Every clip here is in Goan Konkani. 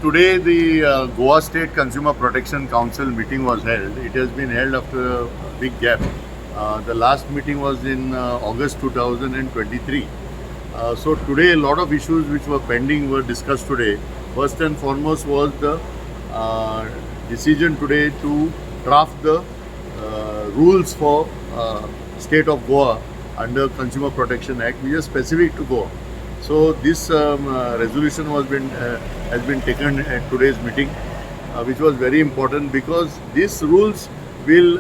Today the Goa State Consumer Protection Council meeting was held. It has been held after a big gap. The last meeting was in August 2023. So today a lot of issues which were pending were discussed today. First and foremost was the decision today to draft the rules for state of Goa under Consumer Protection Act, which is specific to Goa. So this resolution was been has been taken at today's meeting, which was very important because these rules will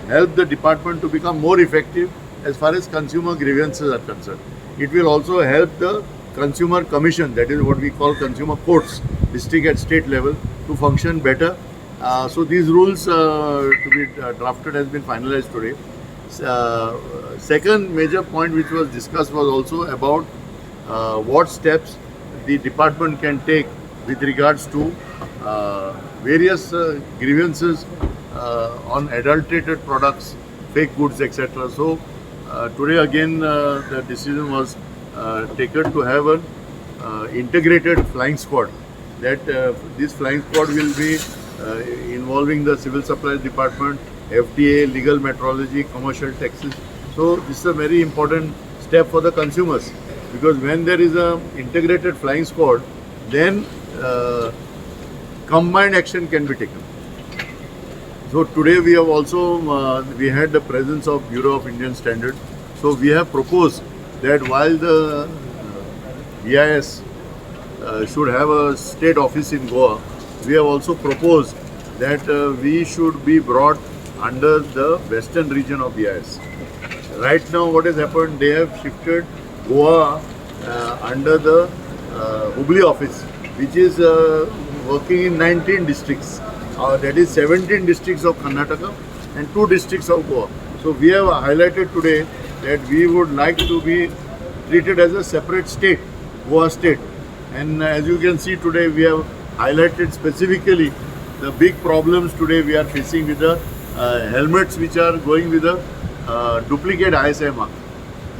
help the department to become more effective as far as consumer grievances are concerned. It will also help the consumer commission, that is what we call consumer courts, district and state level, to function better. So these rules to be drafted has been finalized today. Second major point which was discussed was also about what steps the department can take with regards to various grievances on adulterated products, fake goods, etc. So today again the decision was taken to have an integrated flying squad. That this flying squad will be involving the civil supplies department, FDA, legal metrology, commercial taxes. So this is a very important step for the consumers, because when there is a integrated flying squad, then combined action can be taken. So today we have also we had the presence of Bureau of Indian Standard. So we have proposed that while the BIS should have a state office in Goa, we have also proposed that we should be brought under the western region of BIS. Right now, what has happened, they have shifted Goa under the Hubli office, which is working in 19 districts. That is 17 districts of Karnataka and 2 districts of Goa. So we have highlighted today that we would like to be treated as a separate state, Goa state. And as you can see today, we have highlighted specifically the big problems today we are facing with the helmets which are going with the duplicate ISI mark.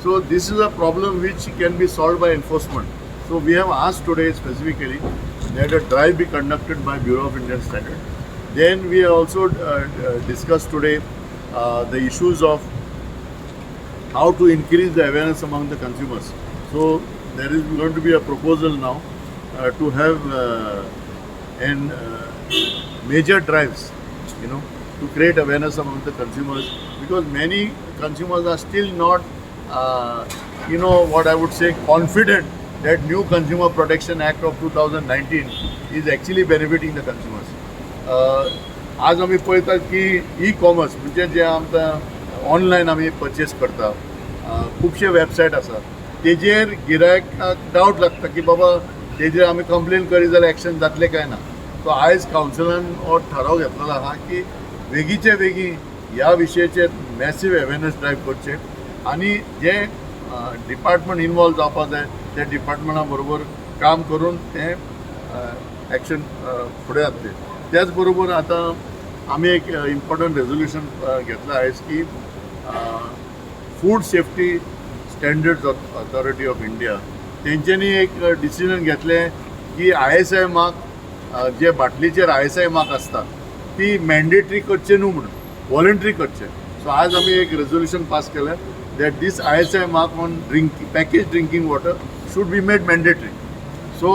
So this is a problem which can be solved by enforcement. So we have asked today specifically that a drive be conducted by Bureau of Indian Standard. Then we have also discussed today the issues of how to increase the awareness among the consumers. So there is going to be a proposal now to have an major drives to create awareness among the consumers, because many consumers are still not, what I would say, confident that new Consumer Protection Act of 2019 is actually benefiting the consumers. आज आमी पळयतात की ई कॉमर्स म्हणजे जे आमकां ऑनलायन आमी परचेस करता, खुबशे वेबसायट आसा, तेजेर गिरायकाक डावट लागता की बाबा तेजेर आमी कंप्लेन करीत जाल्यार एक्शन जातलें काय ना. सो आयज कावन्सिलान हो ठराव घेतलेलो आहा की बेगीचे बेगीन ह्या विशयाचेर मॅसीव अवेरनस ड्रायव्ह करचें आनी जे डिपार्टमेंट इनवॉल्व जावपा जाय त्या डिपार्टमेंटा बरोबर काम करून तें एक्शन फुडें जातलें. त्याच बरोबर आतां आमी एक इम्पॉर्टंट रेजोल्युशन घेतलां आयज की Food Safety Standards Authority of India तेंच्यांनी एक डिसिजन घेतलें की आय एस I mark, जे बाटलीचेर आय एस I mark आसता ती मॅन्डेटरी करचे न्हू म्हणून, वॉलंटरी करचे. सो आज आमी एक रेजोल्युशन पास केलें that this ISI mark on drink package drinking water should be made mandatory, so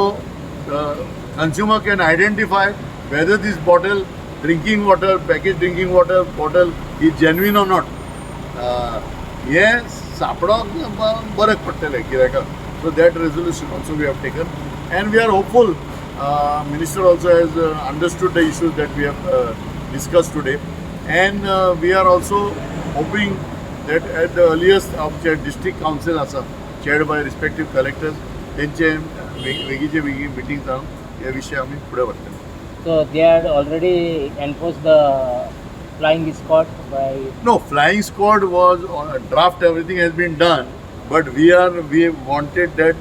consumer can identify whether this bottle drinking water, packaged drinking water bottle is genuine or not. हे सापडोंक बरें पडटलें गिरायकाक. So that resolution also we have taken and we are hopeful. Minister also has understood the issues that we have discussed today, and we are also hoping that at the earliest आमचे डिस्ट्रिक्ट कावन्सिल आसा, चेअर्ड बाय रिस्पेक्टीव कलेक्टर्स, तेंचे बेगीचे बेगीन मिटींग जावन हे विशय आमी फुडें व्हरतले. So they had already enforced the flying squad by No, flying squad was on a draft. Everything has been done, but we wanted that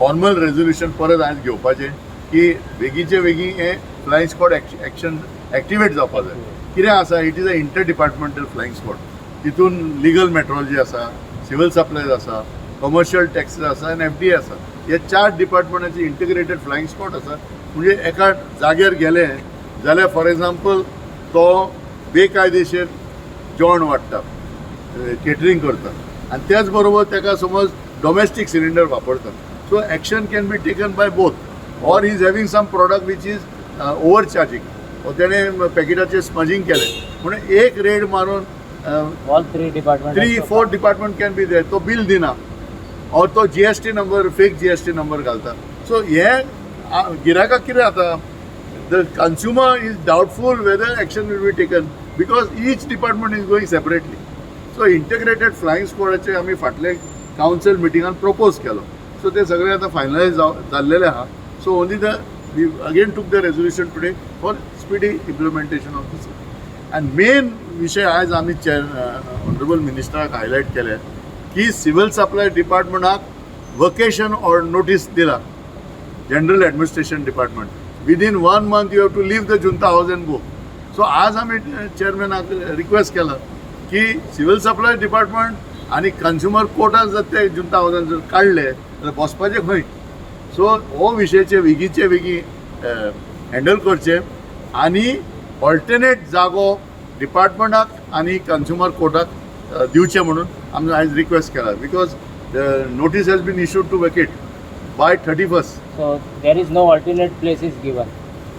formal resolution परत आयज घेवपाचें की बेगीचे बेगीन हें फ्लायिंग स्क्वॉड एक्शन एक्टिवेट जावपा जाय. कितें आसा, it is a inter departmental flying squad. तितून लिगल मेट्रोलॉजी आसा, सिव्हल सप्लायज आसा, कमर्शियल टॅक्सीस आसा आनी एफडीए आसा. हे चार डिपार्टमेंटाची इंटिग्रेटेड फ्लायिंग स्क्वॉड आसा. म्हणजे एका जाग्यार गेले जाल्यार फॉर एग्जाम्पल तो बेकायदेशीर जेवण वाडटा, केटरींग करता आनी त्याच बरोबर ताका समज डोमेस्टीक सिलिंडर वापरता, so action can be taken by both. Or is having some product which is over charging or तेणें पॅकेटाचेर स्मजिंग केलें म्हणून एक रेड मारून All three department. Three four department can be there. तो बिल दिना और तो GST number, fake GST number घालता. सो हे गिरायकाक कितें जाता, the consumer is doubtful whether action will be taken because each department is going separately. So integrated flying स्क्वॉडाचे आमी फाटले कावन्सिल मिटिंगान प्रपोज केलो. सो ते सगळे आतां फायनलायज जाल्लेले आहा. So only the we again took the resolution today for speedy implementation of this. आनी मेन विशय आयज आमी ऑनरेबल मिनिस्टराक हायलायट केले की सिव्हिल सप्लाय डिपार्टमेंटाक वकेशन ऑर नोटीस दिला, general administration department, within one month you have to leave the Junta House and go. So आज आमी चेअरमॅनाक रिक्वेस्ट केला की सिव्हिल सप्लाय डिपार्टमेंट आनी कंज्युमर कोर्टान जर ते जुंता हावसान जर काडले जाल्यार बसपाचें खंय? सो हो विशयाचे वेगीचे वेगीं हँडल करचे आनी ऑल्टरनेट जागो डिपार्टमेंटाक आनी कंज्युमर कोर्टाक दिवचे म्हणून आमी आयज रिक्वेस्ट केला, because the notice has been issued to vacate by 31st. So there is no alternate place is given.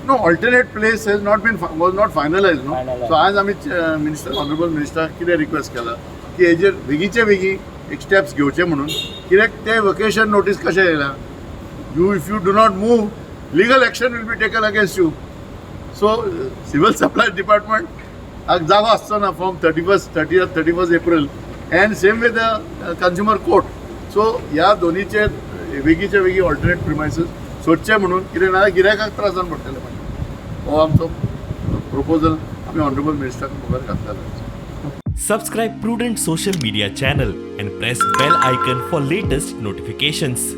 No, alternate place has not been was not finalized, no. Finalized. So आज आमी मिनिस्टर, ऑनरेबल मिनिस्टर कितें रिक्वेस्ट केला की हेजेर बेगीचे बेगी एक स्टेप्स घेवचे म्हणून, कित्याक ते वकेशन नोटीस कशें येयला, you if you do not move, legal action will be taken against you. So civil supply department जागो आसचो ना from 31st, 30th, 31st April, and same with the consumer court. So ह्या दोनीचेर बेगीचे बेगी ऑल्टरनेट प्रिमायसीस सोदचे म्हणून, कितें नाजाल्यार गिरायकाक त्रास जावन पडटले मागीर. हो आमचो प्रपोजल आमी ऑनरेबल मिनिस्टराक मुखार घातलेलो. Subscribe Prudent Social Media channel and press bell icon for latest notifications.